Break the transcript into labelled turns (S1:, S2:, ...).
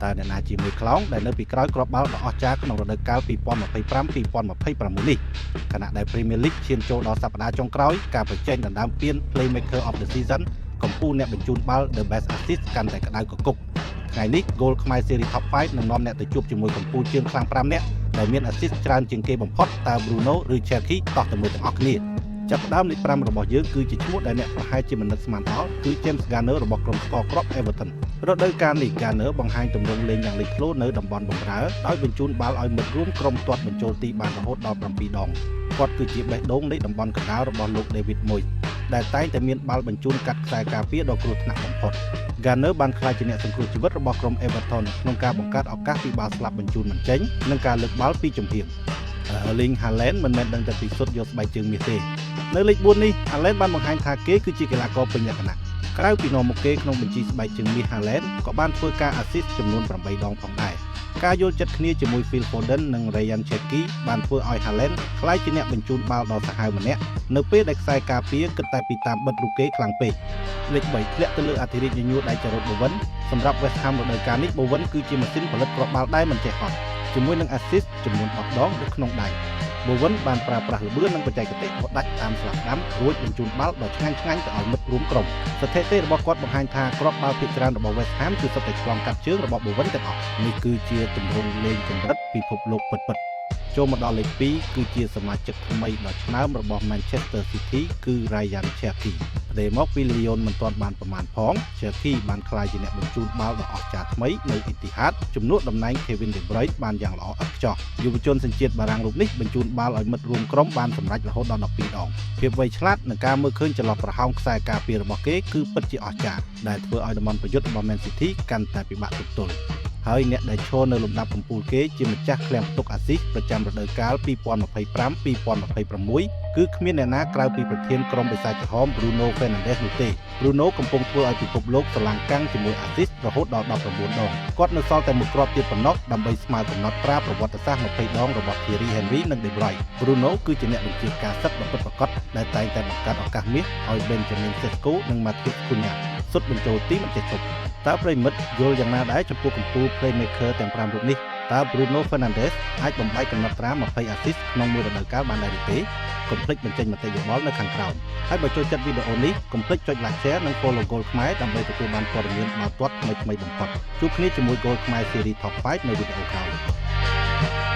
S1: តើអ្នកណាជាមេខ្លោងដែលនៅពីក្រោយគ្រាប់បាល់ដ៏អស្ចារ្យក្នុងរដូវកាល2025-2026នេះខណៈដែល Premier League ឈានចូលដល់សប្តាហ៍ចុងក្រោយការប្រជែងដណ្ដើមពាន Playmaker of the Season កំពូលអ្នកបញ្ជូនបាល់ The Best Assist កាន់តែក្តៅគគុកថ្ងៃនេះ Goal ខ្មែរ Series Top 5នឹងនាំអ្នកទៅជួបជាមួយកំពូលជើងខ្លាំង5នាក់ដែលមាន assist ច្រើនជាងគេបំផុតតើ Bruno ឬ Cherki តោះទៅមើលទាំងអស់គ្នាចាប់ផ្ដើមលេខ5របស់យើងគឺជាឈ្មោះដែលអ្នកប្រហែលជាមិននឹកស្មានដល់គឺ James Garner របស់ក្រុមស្ករគ្រាប់ Everton រដូវកាលនេះ Garner បង្ហាញទម្រង់លេងយ៉ាងលេចធ្លោនៅតំបន់បម្រើដោយបញ្ជូនបាល់ឲ្យមិត្តរួមក្រុមទាត់បញ្ចូលទីបានរហូតដល់7ដងគាត់គឺជាបេះដូងនៃតំបន់កណ្ដាលរបស់លោក David Moyes ដែលតែងតែមានបាល់បញ្ជូនកាត់ខ្សែការពារដ៏គ្រោះថ្នាក់បំផុត Garner បានក្លាយជាអ្នកសង្គ្រោះជីវិតរបស់ក្រុម Everton ក្នុងការបង្កើតឱកាសពីបាល់ស្លាប់បញ្ជូនមិនចេញនិងការលើកបាល់ពីចំហៀង Erling Haaland មិនមែនដឹងតែពីសុទ្ធយកស្បែកជើងមាសទេនៅលេខ4នេះ Haaland បានបង្ហាញថាគេគឺជាកីឡាករពេញលក្ខណៈក្រៅពីនាំមុខគេក្នុងបញ្ជីស្បែកជើងមាស Haaland ក៏បានធ្វើការ assist ចំនួន8ដងផងដែរការយល់ចិត្តគ្នាជាមួយ Phil Foden និង Rayan Cherki បានធ្វើឲ្យ Haaland ក្លាយជាអ្នកបញ្ជូនបាល់ដ៏សាហាវម្នាក់នៅពេលដែលខ្សែការពារគិតតែពីតាមបិទរូបគេខ្លាំងពេកលេខ3ធ្លាក់ទៅលើអធិរាជញញួរដៃចរុត Bowen សម្រាប់ West Ham រដូវកាលនេះ Bowen គឺជាម៉ាស៊ីនផលិតគ្រាប់បាល់ដែលមិនចេះហត់ជាមួយនឹង assist ចំនួន10ដងនៅក្នុងដៃ Bowen បានប្រើប្រាស់ល្បឿននិងបច្ចេកទេសបដាច់តាមស្លាប់ដាំរួចបញ្ជូនបាល់ដ៏ឆ្ងាញ់ឆ្ងាញ់ទៅឲ្យមិត្តរួមក្រុមស្ថិតិរបស់គាត់បង្ហាញថាគ្រាប់បាល់ភាគច្រើនរបស់ West Ham គឺសុទ្ធតែឆ្លងកាត់ជើងរបស់ Bowen ទាំងអស់នេះគឺជាទម្រង់លេងកម្រិតពិភពលោកពិតៗចូលមកដល់លេខ2គឺជាសមាជិកថ្មីដ៏ឆ្នើមរបស់ Manchester City គឺ Rayan Cherki ផ្ទេរមកពី Lyon មិនទាន់បានប្រមាណផង Cherki បានក្លាយជាអ្នកបញ្ជូនបាល់ដ៏អស្ចារ្យថ្មីនៅ Etihad ជំនួសតំណែង Kevin De Bruyne បានយ៉ាងល្អឥតខ្ចោះយុវជនសញ្ជាតិបារាំងរូបនេះបញ្ជូនបាល់ឲ្យមិត្តរួមក្រុមបានសម្រេចរហូតដល់12ដងភាពវៃឆ្លាតនិងការមើលឃើញចន្លោះប្រហោងខ្សែការពាររបស់គេគឺពិតជាអស្ចារ្យដែលធ្វើឲ្យតំបន់ប្រយុទ្ធរបស់ Man City កាន់តែពិបាកទប់ទល់ហើយអ្នកដែលឈរនៅលំដាប់កំពូលគេជាម្ចាស់ឃ្លាំងផ្ទុកអាស៊ីសប្រចាំរដូវកាល2025-2026គឺគ្មានអ្នកណាក្រៅពីប្រធានក្រុមបិសាចក្រហម Bruno Fernandes នោះទេ Bruno កំពុងធ្វើឲ្យពិភពលោកស្រឡាំងកាំងជាមួយអាស៊ីសរហូតដល់19ដងគាត់នៅសល់តែមួយគ្រាប់ទៀតប៉ុណ្ណោះដើម្បីស្មើកំណត់ត្រាប្រវត្តិសាស្ត្រ20ដងរបស់ Thierry Henry និង De Bruyne Bruno គឺជាអ្នកបញ្ជាការសឹកដ៏ពិតប្រាកដដែលតែងតែបង្កើតឱកាសមាសឲ្យ Benjamin Sesko និង Matheus Cunha សុទ្ធបញ្ចូលទីមិនចេះឈប់តើប្រិយមិត្តយល់យ៉ាងណាដែរចំពោះកំពូល Playmaker ទាំង5រូបនេះតើ Bruno Fernandes អាចបំបែកកំណត់ត្រា20 assist ក្នុងមួយរដូវកាលបានដែរឬទេកុំភ្លេចបញ្ចេញមតិយោបល់នៅខាងក្រោមហើយបើចូលចិត្តវីដេអូនេះកុំភ្លេចចុច like share និង follow Goal ខ្មែរដើម្បីទទួលបានព័ត៌មានបាល់ទាត់ថ្មីៗបំផុតជួបគ្នាជាមួយ Goal ខ្មែរ Series Top 5នៅវីដេអូក្រោយ។